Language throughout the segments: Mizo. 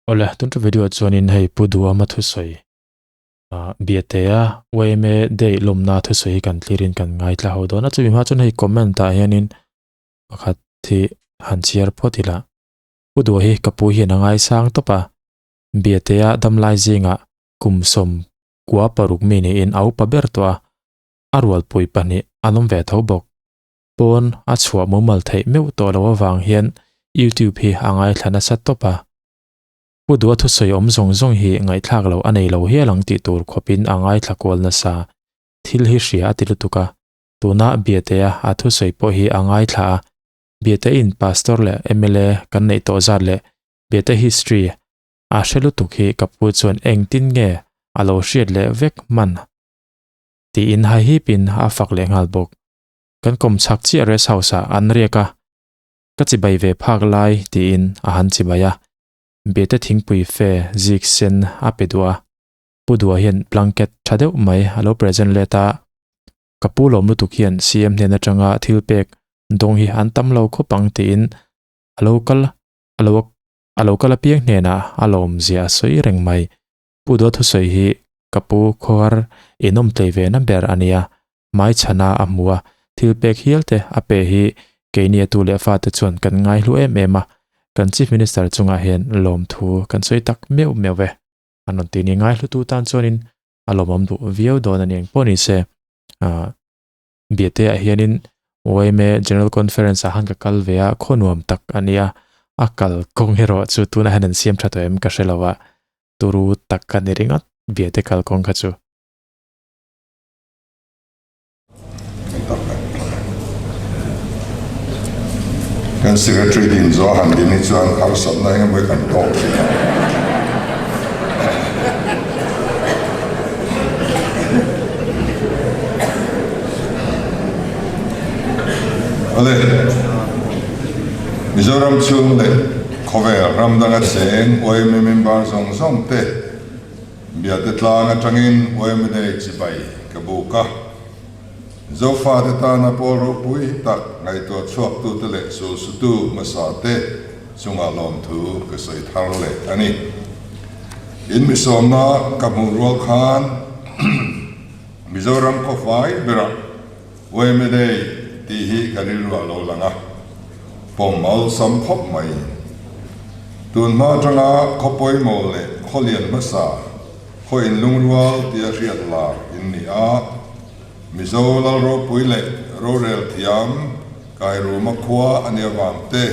Awle, tun ṭha video chuanin hei Pu Duhama thusawi ah Biatea yma Day lawmna thusawi hi kan thlirin kan ngaithla ho dawn a, chumi hma chuan hei comment ah hianin pakhat hi han chhiar phawt ila. Pu Duha hi ka pu hian a ngaisang tawp a, Biatea damlai zingah kum 96 mi niin a upa ber tawh a, a rualpui pahnih an awm ve tho bawk. Pawn a chhuah mumal theih meuh tawh loh avang hian YouTube hi a ngaithla nasa tawp a. Pu Dua thusawi awm zawng zawng hi ngaihthlak loh a nei lo hial ang tih tur khawpin a ngaithla kual nasa. Thil hi hria a ti lutuk a. Tuna Biatea a thusawi pawh hi a ngaithla a. Biatein Pastor leh mla kan neih tawh zat leh Biate history a hre lutuk hi ka pu chuan engtin nge a lo hriat leh vek hman tiin haihipin a fak leh nghal bawk. Kan kawm chhak chiah rest house ah an riak a, ka chibai ve phak lai tiin a han chibai a, Biate thingpui fe zik sen a pe duh a, Pu Dua hian blanket tha deuh mai a lo present let a, ka pu lawm lutuk hian CM hnen atanga thil pek dawng hi an tam lo khawp ang tiin a lo kal a lo a lo kal apiang hnenah a lawm zia a sawi reng mai. Pu Dua thusawi hi ka pu khawhar inawm tlei ve na ber a nia, hmai chhana a hmu a, thil pek hial te a pe hi keini a tu leh fate chuan kan ngaihlu em em a, kan Chief Minister chungah hian lawmthu kan sawi tak meuh meuh e. An rawn ti ni ngaihlutu tan chuanin a lawmawm duh viau dawn a ni engpawh ni se. Biate ah hianin yma General Conference ah khan ka kal ve a, khaw nuam tak a nia, a kal kawng erawh chu tunah hian an siam tha tawh em ka hre lo a, turu tak a ni ringawt Biate kal kawng kha chu. Kan Secretary din zawh han din hi chuan harsatna eng emaw hi kan tawk thin a. Awle, Mizoram chhung leh khawvel ram danga cheng yma member zawng zawng te Biate tlang atangin yma Day chibai ka buk a. Zofate tana pawl ropui tak ngaihtuah chhuaktute leh sulsutu hmasa te chungah lawmthu ka sawi thar leh a ni. In misawmna ka hmuh rual khan Mizoram khawfai berah yma Day tih hi ka rilru ah lo lang a, pawm awlsam khawp mai. Tun hma atanga khaw pawimawh leh khaw lian hmasa, Khaw inlungrual tia hriat lar in ni a, Mizo lal ropui leh rorel thiam Kairuma khua a nia vang te,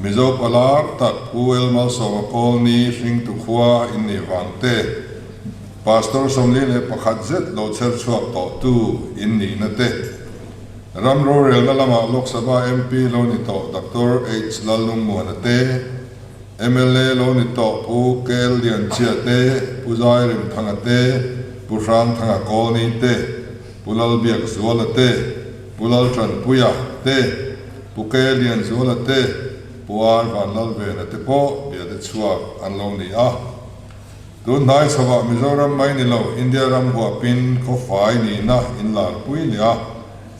Mizo palar tak Pu El Malsawma Kawlni hringtu khua in nih vang te, Pastor 41 zet lo chher chhuak tawhtu in nihna te, Ram rorelna lamah Lok Sabha MP lo ni tawh Doctor H Lalnungmuana te, Mla lo ni tawh Pu Kel Lianchia te, Pu Zairimthanga te, Pu Hrangthanga Kawlni te, Pu Lalbiakzuala te, Pu Laltanpuia te, Pu Ke Lianzuala te, Pu Ar Vanlalvena te pawh biate chhuak an lo ni a. Tun hnai chhovah Mizoram mai ni lo India ram huapin khawfai nihna inlarpui leh a,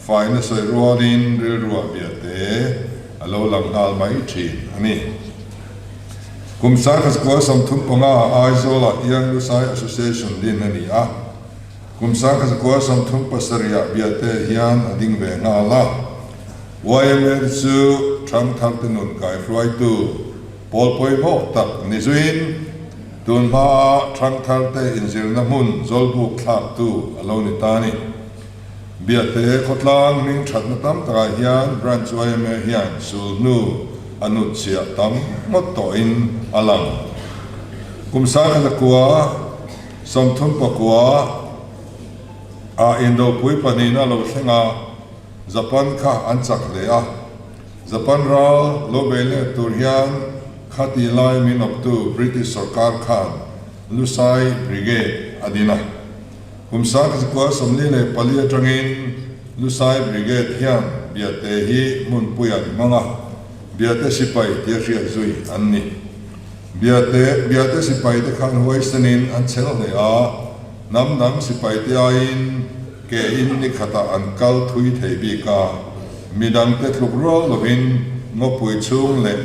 Faina sawi rualin rilruah biate a lo lang nghal mai thin a ni. Kum 1935 Aizawlah Young Lusai Association din a ni a, kum 1937 biate hian a ding ve nghal a. Yma chu Thangtharte nun kaihruaitu pawl pawimawh tak ni zuiin tun hmaa Thangtharte inzirna hmun zawlbuk thlaktu a lo ni ta a ni. Biate khawtlang hming thatna tam takah hian Branch yma hian sulhnu a nut chhiah tam ngawt tawhin a lang. Kum 1939 ah Indopui pahnihna lo thleng a, Japan kha an chak hle a. Japan ral lo bei let tur hian khati lai min awptu British sorkar khan Lusai Brigade a din a. Kum 1944 atangin Lusai Brigade hian Biate hi hmunpui an hmang a, Biate sipai tia hriat zui an ni. Biate Biate sipaite khan huaisenin an chhel hle a, hnam dang sipaite aiin ke in ni khatah an kal thui thei bik a, midangte tluk rual lovin ngawpui chhung leh.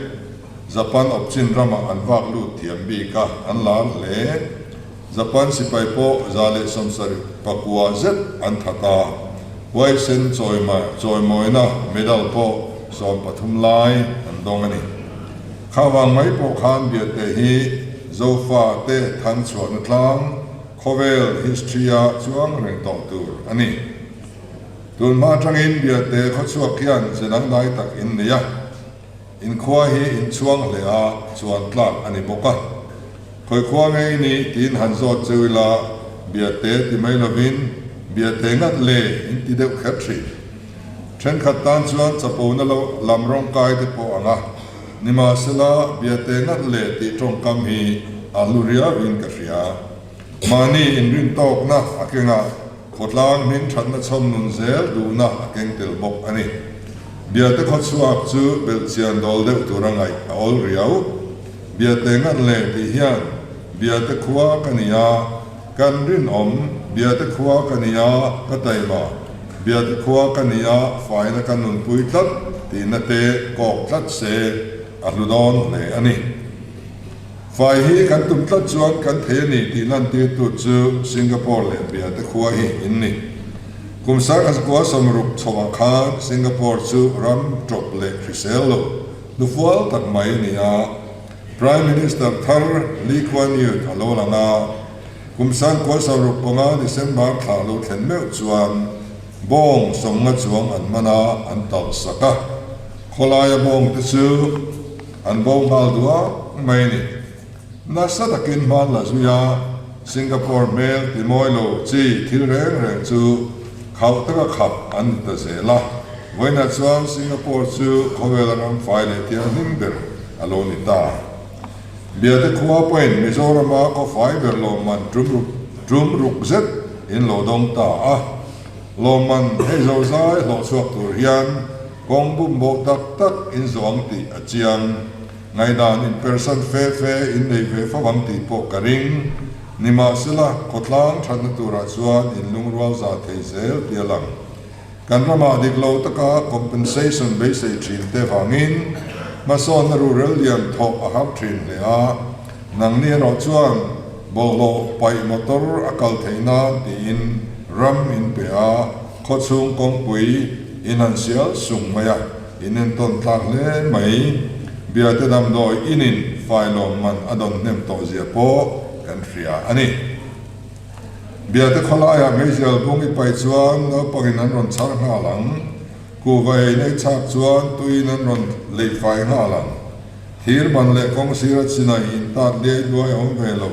Japan awpchin ramah an vak lut thiam bik a, an lar hle. Japan sipai pawh 179 zet an that a, huaisen chawimawina medal pawh 13 lai an dawng a ni. Kha vang mai pawh khan Biate hi Zofa te thang chhuahna tlang khawvel history-a chuang reng tawh tur a ni. Tun hma atangin Biate khawchhuak hian ze dangdai tak in nei a. In khua hi in chhuang hle a, chuan tlak a ni bawk a. Khawi khua nge i nih tiin han zawt cheu ila, Biate ti mai lovin Biate ngat le in ti deuh kher thin. Thenkhat tan chuan chapona lo lam rawngkai te pawh ang a, nimahsela Biate ngat le tih tawngkam hi a hlu riauin ka hria. Mahni inrintawkna a keng a. Khawtlang hming thatna chhawm nun zel duhna a keng tel bawk a ni. Biate khawchhuak chu belhchian dawl deuh tura ngaih a awl riau. Biate ngat le tih hian Biate khua ka ni a, kan rinawm, Biate khua ka ni a, ka taima, Biate khua ka ni a, faina ka nunpui tlat tihna te kawk tlat se a hlu dawn hle a ni. Fai hi kan tum tlat chuan kan thei a ni tih lantirtu chu Singapore leh Biate khua hi in ni. Kum 1960 chhoah khan Singapore chu ram tawp leh hrisel lo hnufual tak mai a ni a. Prime Minister thar Lee Kuan Yew a lo lang a. Kum 1965 December thla lo thlen meuh chuan bawng 50 chuang an man a, an talh sak a. Khawlaia bawng te chu An bo nghal duak mai a ni. Nasa takin hman la zui a, Singapore hmel ti mawi lo chi thil reng reng chu khauh taka khap an ni ta zel a. Vawiinah chuan Singapore chu khawvela ram fai leh thianghlim ber a lo ni ta. Biate khua pawhin Mizorama khaw fai ber lawmman tum ruk zet in lo dawng ta a. Lawmman hei zozai hlawhchhuak tur hian Kawng bum bawh tak tak in zawng tih a chiang. Ngaihdan in persan fe fe in nei ve fo ang tih pawh ka ring. Nimahsela, khawtlang thatna turah chuan in lungrual za thei zel tih a lang. Kan ramah dik lo taka compensation beisei thin te vangin hmasawnna ruhrel lian thawh a har thin hle a. Nangni erawh chuan bawlhhlawh paih motor a kal theih nan tiin ram in pe a. Khawchhung kawngpui in han sial sung mai a, in entawn tlak hle mai. Biate damdawi inin fai lawm man a dawn hnem tawh zia pawh kan hria a ni. Biate khawlaiah meizial bung i pai chuan naupangin an rawn chhar nghal ang, kuhva ei nei chhak chuan tuiin an rawn lei fai nghal ang. Thir ban leh kawng sira chinai intat liai luai a awm ve lo.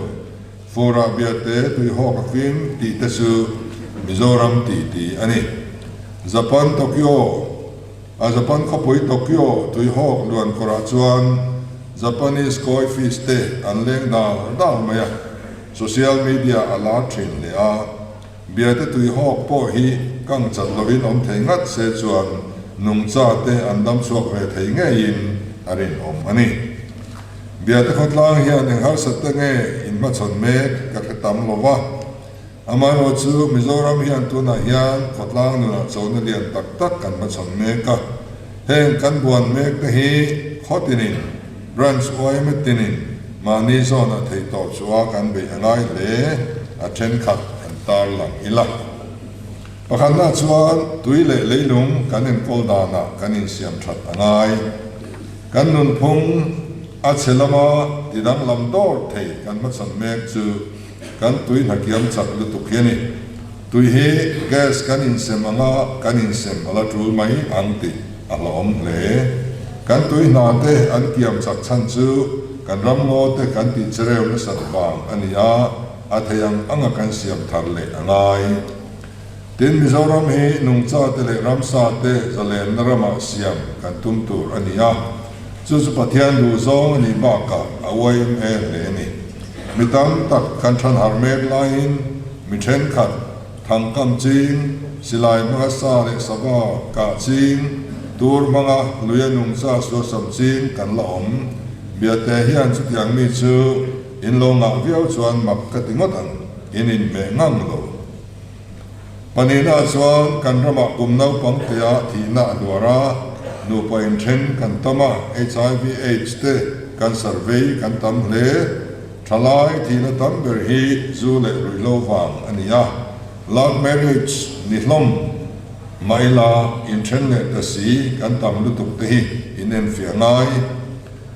Furah Biate tuihawk a fim tih te chu Mizoram tih tih a ni. Japan Tokyo A Japan khawpui Tokyo tuihawk luan kawrah chuan Japanese koi fish te an leng dal dal mai a, social media a lar thin hle a. Biate tuihawk pawh hi kang chat lovin awm thei ngat se chuan nungcha te an dam chhuak ve thei ngeiin a rinawm a ni. Biate khawtlang hian eng harsat te nge in hmachhawn mek ka hre tam lo va. Amaherawh chu Mizoram hian tunah hian khawtlang nunah chona lian tak tak kan hmachhawn mek a. Heng kan buan mek te hi khaw tinin, branch yma tinin mahni zawnah theih tawh chu a kan beih a ngai hle a thenkhat kan tarlang ila. Pakhatna chuan tui leh leilung kan enkawl danah kan insiam that a ngai. Kan nunphung a chhe lama ti danglam dawr thei kan hmachhawn mek chu kan tui hnakiam chak lutuk hi a ni. Tui hi gas kan insem anga kan insem a la tul mai ang tih a hlauhawm hle. Kan tui hna te an kiam chak chhan chu kan ramngaw te kan tih chereu nasat vang a ni a, a thei ang anga kan siam thar leh a ngai. Tin, Mizoram hi nungcha te leh ramsa te zalenna ramah siam kan tum tur a ni a, chu chu Pathian duh zawng a nih bakah a yma hle a ni. Mi tam tak kan than har mek laiin mi thenkhat thangkam ching, silai hmanga sa leh sava kah ching, tur hmanga luia nungcha suasam ching kan la awm. Biate hian chutiang mi chu in lo ngah viau chuan mak ka ti ngawt ang, in inhmeh ngang lo. Pahnihna chuan kan ramah kum naupang tia thihna a hluar a, nupa inthen kan tam a, HIV aids te. Cancer vei kan tam hle. Thalai thihna tam ber hi zu leh ruihhlo vang a ni a, love marriage ni hlawm mah ila inthen leh ta si kan tam lutuk te hi inenfiah ngai.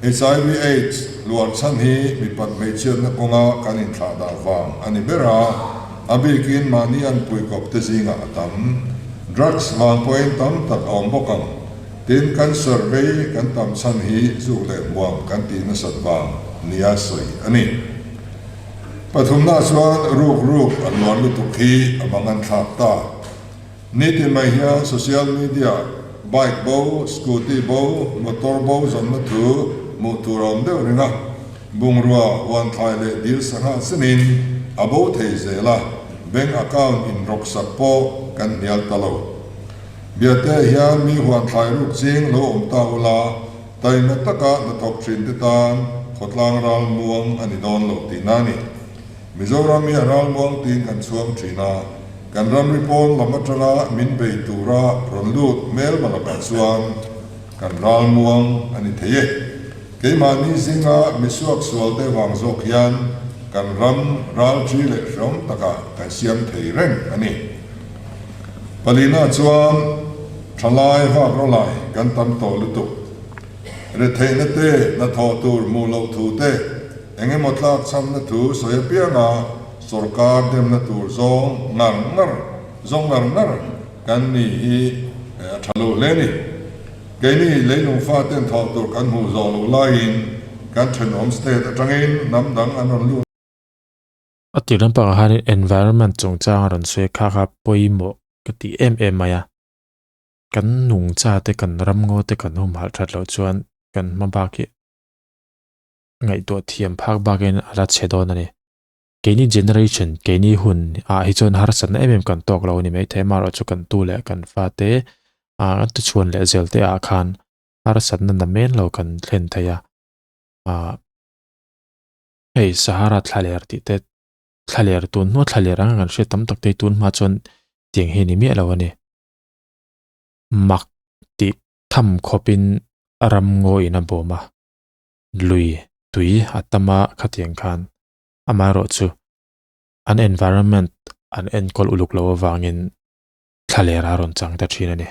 Hiv aids hluar chhan hi mipat hmeichhiatna kawnga kan inthlah dah vang a ni ber a, a bikin mahni anpui kawp te zingah a tam. Drugs vang pawhin tam tak a awm bawk ang. Tin, cancer vei kan tam chhan hi zuk leh hmuam kan tih nasat vang nia sawi a ni. Pathumna chuan ruk ruk a hluar lutuk hi a mang an thlak ta. Nitin mai hian social media, bike bo, scooty bo, motor bo zawnna thu hmuh tur a awm deuh reng a, bungrua, huan thlai leh dil sangha chenin a bo thei zel a, bank account inrawksak pawh kan hnial ta lo. Biate hian mi huan thlai ruk ching lo awm ta ula, taima taka hnathawk thin te tan khawtlang ral muang a ni dawn lo tihna a ni. Mizoram hi a ral muang tiin kan chhuang thin a, kan ramri pawn lam atanga min bei tura rawn lut hmelma lakah chuan kan ral muang a ni thei e. Keimahni zinga misuak sual te vang zawk hian kan ram ral thi leh hreawm takah kan siam thei reng a ni. Palina chuan thalai vak rawlai kan tam tawh lutuk. Retheihna te, hnathawh tur hmuh loh thu te, eng emaw tlak chhamna thu sawi apianga sawrkar demna tur zawng ngar ngar zawng ngar ngar kan ni hi a tha lo hle a ni. Keini leilung faten thawh tur kan hmuh zawh loh laiin kan thenawm state atangin hnam dang an rawn lut. A tir lampangah hianin environment chungchang a rawn sawi kha kha pawimawh ka ti em em mai a. Kan nungcha te kan ramngaw te kan humhalh that loh chuan kan hma bak hi ngaihtuah thiam phak bakin a la chhe dawn a ni. Keini generation, keini hun ah hi chuan harsatna em em kan tawk lo a ni maithei, amaherawh chu kan tu leh kan fate ah kan tuchhuan leh zel te ah khan harsatna na men lo kan thlen thei a, ah hei Sahara thlaler tih te thlaler tun hnuah thlaler anga kan hriat tam tak te hi tun hma chuan tiang hi a ni miah lo a ni. Mak tih tham khawpin ram ngawiin a bawm a, lui tui a tam a khatiang khan. Amaherawhchu, an environment an enkawl uluk loh avangin thlaler a rawn chang ta thin a ni.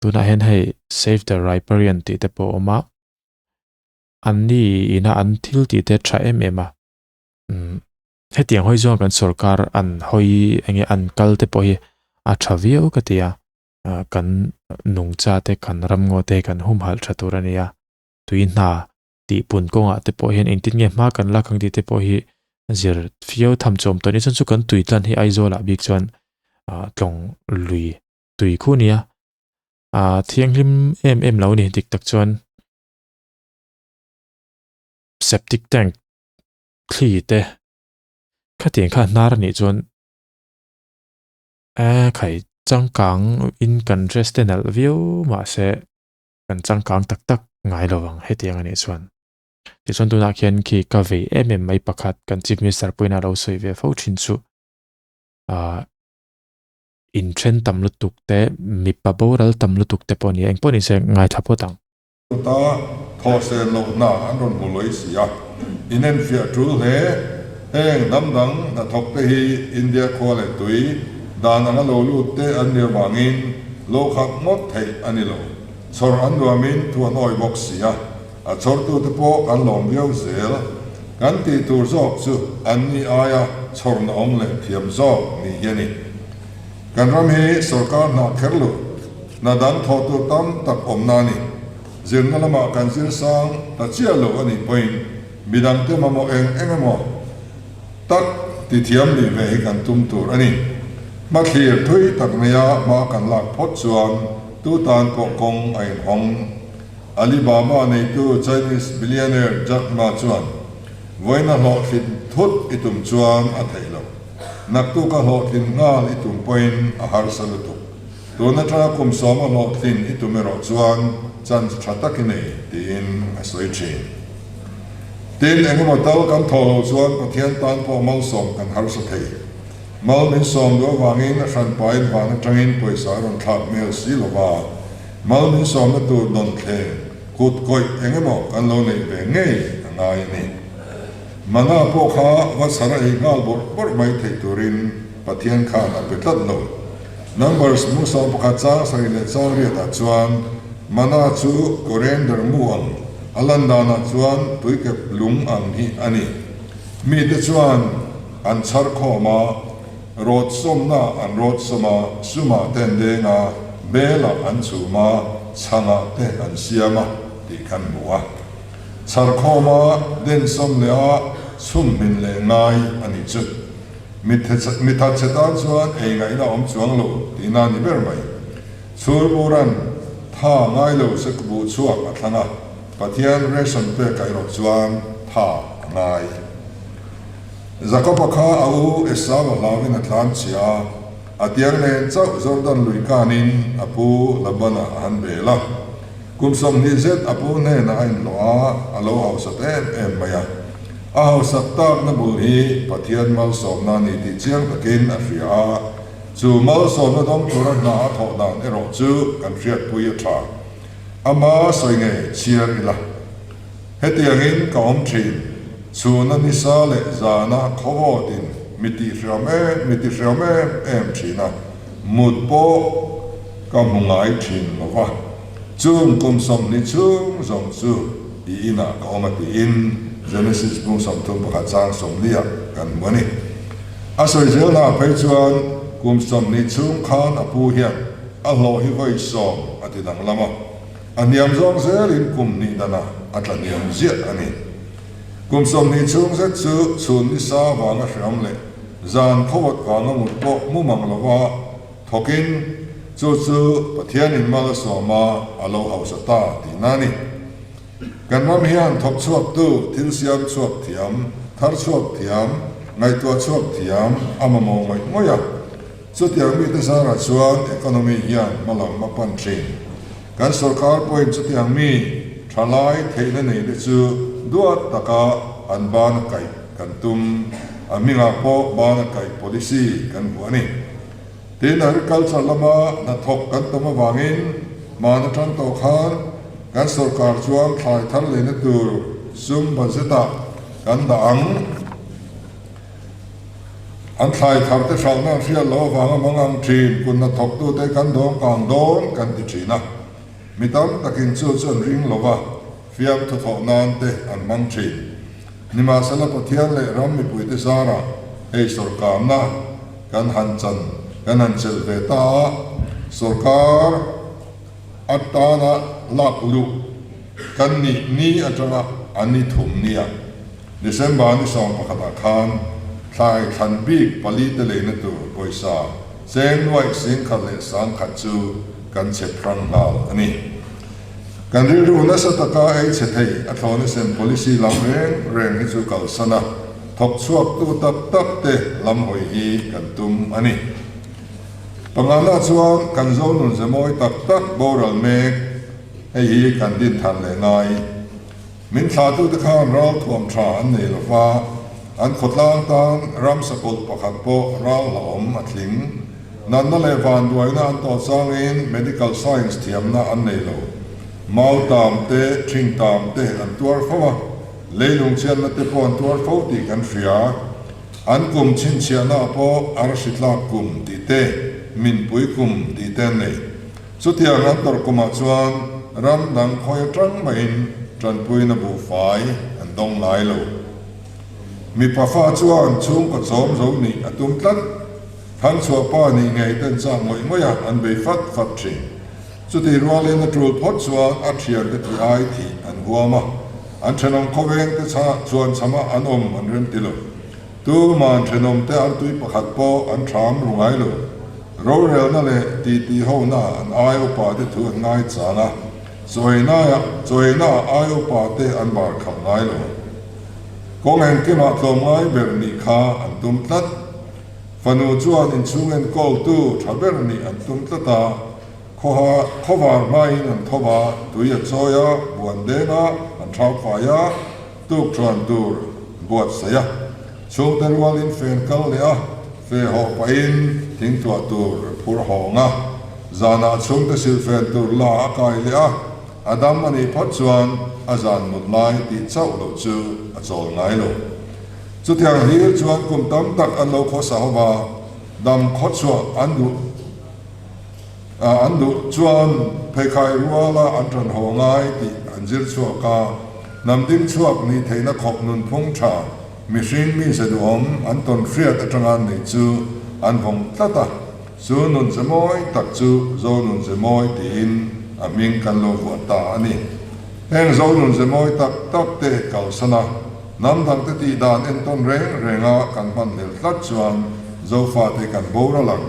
Tunah hian hei Save the Riparian tih te pawh a awm a, anni ina an thil tih te tha em em a. Umm hetiang hawi zawng kan sorkar an hawi enge an kal te pawh hi a tha viau ka ti a, kan nungcha te kan ramngaw te kan humhalh tha tur a ni a, tui hna tih pun kawngah te pawh hian engtin nge hma kan lak ang tih te pawh hi zir fiau tham chawm tawh a ni. Chuan chu kan tui tlan hi Aizawl ah bik chuan ah tlawng lui tui khu nia ah thianghlim em em lo a ni dik tak chuan septic tank thli te khatiang kha hnar a nih chuan eh khai changkang in kan dress te nalh viau mahse kan changkang tak tak ngai lo ang hetiang a nih chuan. Tichuan tunah khian khi ka vei em em mai pakhat kan Chief Minister pawhin a lo sawi ve fo thin chu ah inthen tam lutuk te mipa boral tam lutuk te pawh a ni a, engpawh ni se ngaithla phawt ang. Chuta thawhsen lohna an rawn hmu lawih si a, inenfiah tul hle. Heng hnam dang hnathawk te hi India khua leh tui dan anga lo lut te an nih avangin lo khak ngawt theih a ni lo. Chhawr an nuamin thu an awi bawk si a, a chhawrtute pawh kan lawm viau zel. Kan tih tur zawk chu anni aia chhawrna awm leh thiam zawk nih hi a ni. Kan ram hi sorkar hna kher lo, hna dang thawh tur tam tak awmna a ni. Zirna lamah kan zir sang ta chiah lo a nih pawhin midangte mamawh eng eng emaw tak ti thiam nih ve hi kan tum tur a ni. Hmathlir thui tak neia hma kan lak phawt chuan Tu tan pawh kawng a inhawng. Alibaba neitu Chinese billionaire Jack Ma chuan, Vawiina hlawhtlin thut i tum chuan a theih loh. Naktuka hlawhtlin nghal i tum pawhin a harsa lutuk. Tun atanga kum sawma hlawhtlin i tum erawh chuan chance tha tak i nei, tiin a sawi thin. Tin, engemaw tal kan thawh loh chuan Pathian tan pawh malsawm kan harsa thei. Mal min sawm duh avangin a hran pain van atangin pawisa a rawn thlak hmel si lo va, mal min sawmna tur dawn thleng. Kut kawih eng emaw kan lo neih ve ngei a ngai a ni. Mana pawh kha va chhar a ei nghal bawrh bawrh mai theih turin Pathian khan a pe tlat lo. Numbers Musa pakhat chang sarih leh chang riatah chuan mana chu coriander mu ang a lan danah chuan tuikep lung ang hi a ni. Mite chuan an chhar khawm a, rawt sawmna an rawt sawm a, sumah te an deng a, belah an chhum a, chhangah te an siam a tih kan hmu a. Chhar khawm a, den sawm leh a, chhum hmin leh ngai a nih chu. Mithat che tan chuan ei ngaihna awm chuang lo tihna a ni ber mai. Chhurburan tha ngai lo se buh chhuak a thlang a, Pathian ration pek ah erawh chuan tha a ngai. Jakob-a kha a u Esau-a hlauin a tlan chhia a, a tiang nen chauh Jordan lui kanin a pu Laban-a a han bel a. Kum 20 zet a pu hnenah a inhlawh a, a lo hausat em em mai a. A hausak takna bul hi Pathian malsawmna a ni tih chiang takin a hria a, chu malsawmna dawng tura hna a thawh dan erawh chu kan hriatpui a tha. Ama sawi ngei chhiar ila. Hetiangin ka awm thin, chhuna nisa leh zana khawvawtin mi tihhriam em mi tihhriam em em thin a, mut pawh ka hmu ngai thin lo va. Chung kum 20 chhung zawng chu i inah ka awm a tiin Genesis bung 31 chang 40 ah kan hmu a ni. A sawi zelnaah phei chuan kum 20 chhung khan a pu hian a hlawh hi vawi sawm a ti danglam a, a hniam zawng zelin kum hnih danah a tla hniam ziah a ni. Kum 20 chhung zet chu chhun nisa vanga hreawm leh zan khawawt vanga mut pawh mu mang lova Thawkin, chu chu Pathianin mal a sawm a, a lo hausa ta tihna a ni. Kan ram hian thawk chhuaktu, thil siam chhuak thiam, thar chhuak thiam, ngaihtuah chhuak thiam a mamawh ngawih ngawih a. Chutiang mite zarah chuan economy hian hma lam a pan thin. Kan sorkar pawhin chutiang mi thalai theihna neite chu duat taka an ban a kaih kan tum. A hmingah pawh ban a kaih policy kan vuah a ni. Tin, agriculture lama hnathawk kan tam avangin hman atang tawh khan kan sorkar chuan thlai thar leina tur sum budget-ah kan dah ang. An thlai thar te hralhna an hriat loh avanga mang ang thin, kut hnathawktute kan dawng kang dawn kan ti thin a. Mi tam takin chu chu an ring lo va, fiamthu thawh nan te an hmang thin. Nimahsela Pathian leh ram mipuite zarah hei sorkarna kan han chan kan han chelh ve ta a, sorkar atana lak luh kan nih ni atanga a ni thum nia December ni 11 ah khan thlai thlan bik pali te leina tur pawisa cheng nuaih 10,100 chu kan chep hrang nghal a ni. Kan rilru nasa taka ei chhe thei a thlawna sem policy lam reng reng hi chu kalsan a, thawk chhuaktu tak tak te lam hawi hi kan tum a ni. Pangana chuan kan zo nun ze mawi tak tak boral mek hei hi kan din than leh ngai. Min thlahtute khan ral thuam tha an nei lo va, an khawtlang tan ram sakawlh pakhat pawh ral hlauhawm a tling. Natna leh vanduaina an tawh changin medical science thiamna an nei lo. Mau tam te, ṭhing tam te an tuar fo a, leilung chhiatna te pawh an tuar fo tih kan hria. An kum chhinchhiahnaah pawh arsi tlak kum tih te, minpui kum tih te an nei. Chutiang an tawrh kumah chuan ram dang khawi atang mahin tanpuina buhfai an dawng ngai lo. Mipa fa chuan chhungkaw chawm zo nih a tum tlat. Thangchhuah pa nih ngei ten chak ngawih ngawih a an bei fat fat thin. Chutih rualin a tul phawt chuan a thiante tih ai thih an huam a, an thenawm khawveng te chuan chhama an awm an rem ti lo. Tuman thenawm te artui pakhat pawh an thram ru ngai lo. Rorelna leh titi hona an ai upa te thu an ngai chang a, chawina ai upa te an bar khalh ngai lo. Kawng engkimah tlawmngai ber nih kha an tum tlat. Fanu chuan inchhung enkawltu tha ber nih an tum tlat a, khawha khawvar hmain an tho va, tui a chawi a, buan deng a, an thau fai a, tuk thuan tur buatsaih a, chhungte rualin fen kal leh a, fe hawh pahin thingtuah tur phur hawng a, zanah chhungte silhfen tur la a kai leh a. A dam a nih phawt chuan a zan mut lai tih chauh loh chu a chawl ngai lo. Chutiang hlir chuan kum tam tak an lo khawsa ho va, dam khawchhuah an duh an duh chuan pheikhai ruala an ṭan haw ngai tih an zir chhuak a, hnam ding chhuak nih theihna khawp nunphung ṭha mihring mize duhawm an tawn hriat aṭanga an neih chu an vawng tlat a. Chu nun ze mawi tak chu Zo nun ze mawi tiin a hming kan lo vuah ta a ni. Heng Zo nun ze mawi tak tak te kalsan a, hnam dangte tih dan entawn reng renga kan hman hlel tlat chuan Zofate kan boral ang.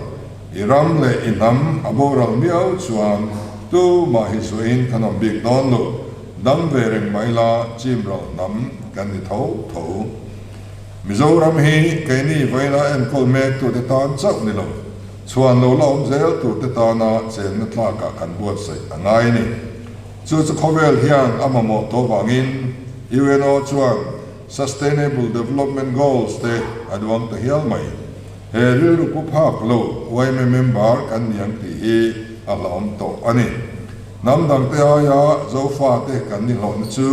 I ram leh i hnam a boral miau chuan tumah hi zuahin kan awm bik dawn lo. Dam ve reng mai la chim ral hnam kan ni tho tho. Mizoram hi keini vawiina enkawl mek tute tan chauh ni lo, chhuan lo la awm zel turte tana chenna tlakah kan buatsaih a ngai a ni. Chu chu khawvel hian a mamawh tawh vangin UNO chuan Sustainable Development Goals te a duang ta hial mai. He rilru pu phak lo yma member kan ni ang tih hi a hlauhawm tawh a ni. Hnam dangte aia Zofate kan ni hlawhna chu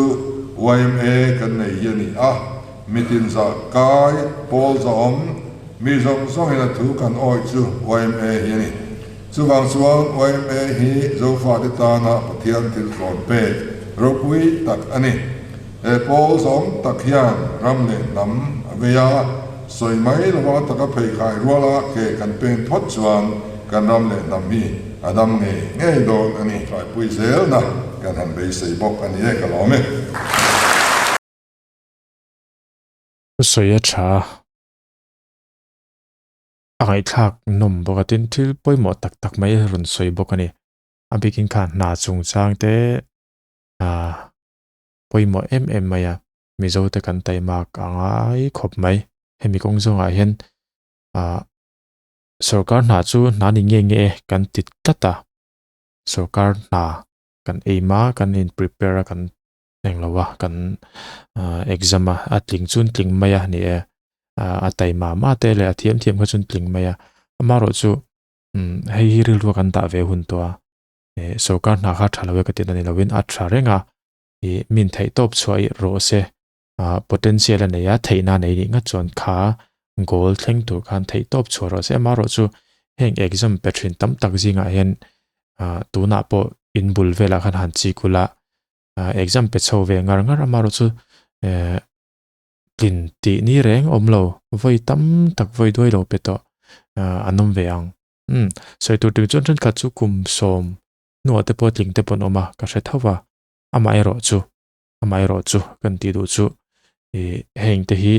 yma kan nei hi a ni a. Mitin zah kai, pawl zahawm, mi zawng zawngin a thu kan awih chu yma hi a ni. Chuvang chuan yma hi Zofate tana Pathian thil tlawn pek ropui tak a ni. He pawl zawng tak hian ram leh hnam a vei a, sawi mai lova taka pheikhai ruala ke kan pen phawt chuan kan ram leh hnam hi a dam ngei ngei dawn a ni. Tlaipui zelna kan han beisei bawk a ni e, ka lawm e. Thusawi a tha a, a ngaihthlak nawm bawk a, tin thil pawimawh tak tak mai a rawn sawi bawk a ni. A bikin kha hna chungchang te ah pawimawh em em mai a, Mizo te kan taimak a ngai khawp mai. Hemi kawng zawngah hian ah sorkar hna chu hna ni nge nge e kan ti tlat a, sorkar hna kan aim a, kan in prepare a kan Eng lo a, kan exam a, a tling chu an tling mai a ni e. A taima mah te leh a thiam thiam kha chu an tling mai a. Amaherawh chu hei hi rilru a kan dah ve hun tawh a, sorkar hna kha tha lo e ka tihna ni lovin a tha reng a, ih min theih tawp chhuah i rawh se, potential a nei a, theihna a nei nih ngat chuan kha goal thleng tur khan theih tawp chhuah rawh se. Amaherawh chu heng exam pe thin tam tak zingah hian tunah pawh in bul velah khan han chik ula, exam pe chho ve ngar ngar amaherawh chu eh tlin tih ni reng awm lo vawi tam tak vawi duai lo pe tawh an awm ve ang umm sawi tur ting chuan thenkhat chu kum sawm hnuah te pawh tling te pawh an awm a ka hre tho va amaherawh chu amaherawh chu kan tih duh chu ih heng te hi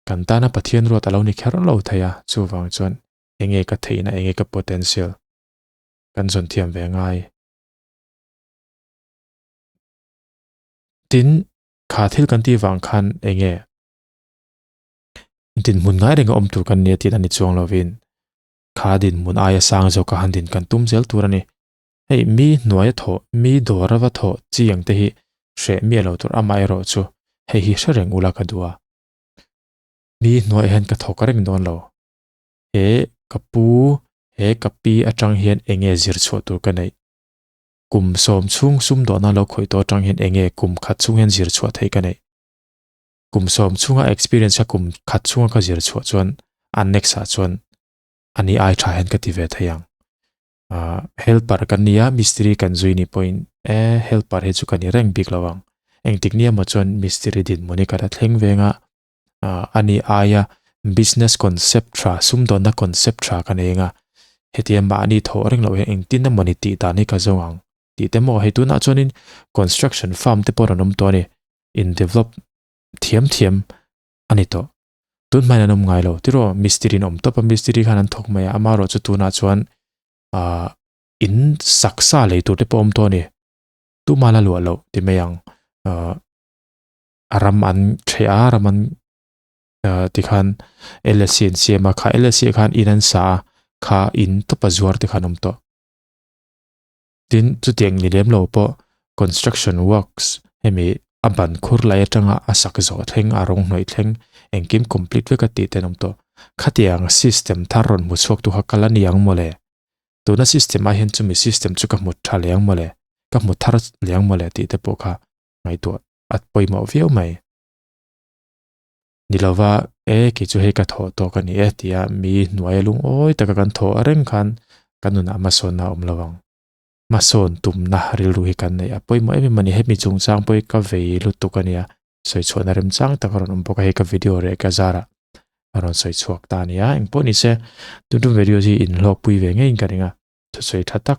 kan tana Pathian ruat a lo ni kher lo thei a chuvang chuan enge ka theihna enge ka potential kan zawn thiam ve ngai. Tin, kha thil kan tih vang khan eng nge dinhmun ngai reng a awm tur kan nia tih a ni chuang lovin kha dinhmun aia sang zawk a han din kan tum zel tur a ni. Hei mi hnuaia thawh, mi dawr ava thawh chi ang te hi hreh miah lo tur amaherawh chu hei hi hre reng ula ka duh a. Mi hnuaiah hian ka thawk reng dawn lo. He ka pu, he ka pi atang hian eng nge zir chhuah tur ka neih? Kum sawm chhung sumdawhna lo khawih tawh atang hian enge kum khat chhung hian zir chhuah theih ka neih? Kum sawm chhunga experience kha kum khat chhunga ka zir chhuah chuan a next ah chuan a ni ai tha hian ka ti ve thei ang. Ahh helper kan nia mistiri kan zui ni pawhin e helper hi chu ka ni reng bik lo ang. Engtik nia maw chuan mistiri dinhmun hi ka la thleng veng a, a ni aia business concept tha sumdawnna concept tha ka nei anga hetia mahni thawh reng loh hian engtin emawni tih dan hi ka zawng ang tih te maw hei tunah chuanin construction firm te pawh rawn awm tawh a ni in develop thiam thiam a ni tawh tun hmain an awm ngai lo tiraw mistiri an awm tawp a mistiri khan an thawk mai a amaherawhchu tunah chuan ah in sak sa lei tur te pawh awm tawh a ni tumah la luah loh ti mai ang ah. a ram an ṭheh a ram an ah tikhan L S C an siam a kha L S C ah khan in an sa a kha in tawpa zuar te kha an awm tawh tin chutiang ni lem lo pawh construction works hemi a ban khur lai atanga a sak zawh thleng a rawng hnawih thleng engkim complete vek a tih te an awm tawh khatiang system thar rawn hmu chhuak tu kha kal a ni ang mawle tuna system ah hian chumi system chu ka hmu tha leh ang mawle. ka hmu thar liang mawle tih te pawh kha ngaihtuah a pawimawh viau mai. Ni lova, e kei chu hei ka thawh tawk a ni e tia mi hnuaia lungawi taka kan thawh reng khan kan nunah hmasawnna a awm lo ang. Hmasawn tumna rilru hi kan neih a pawimawh em em a ni. Hemi chungchang pawh hi ka vei lutuk a nia, sawi chhuahna remchang tak a rawn awm bawk a, hei ka video reh ka zarah a rawn sawi chhuak ta a nia. Engpawh ni se, tun tum video hi inhlawkpui ve ngeiin ka ring a, thusawi tha tak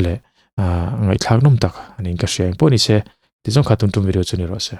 leh ngaihthlak nawm tak a niin ka hria. Engpawh ni se, tizawng kha tun tum video chu ni rawh se.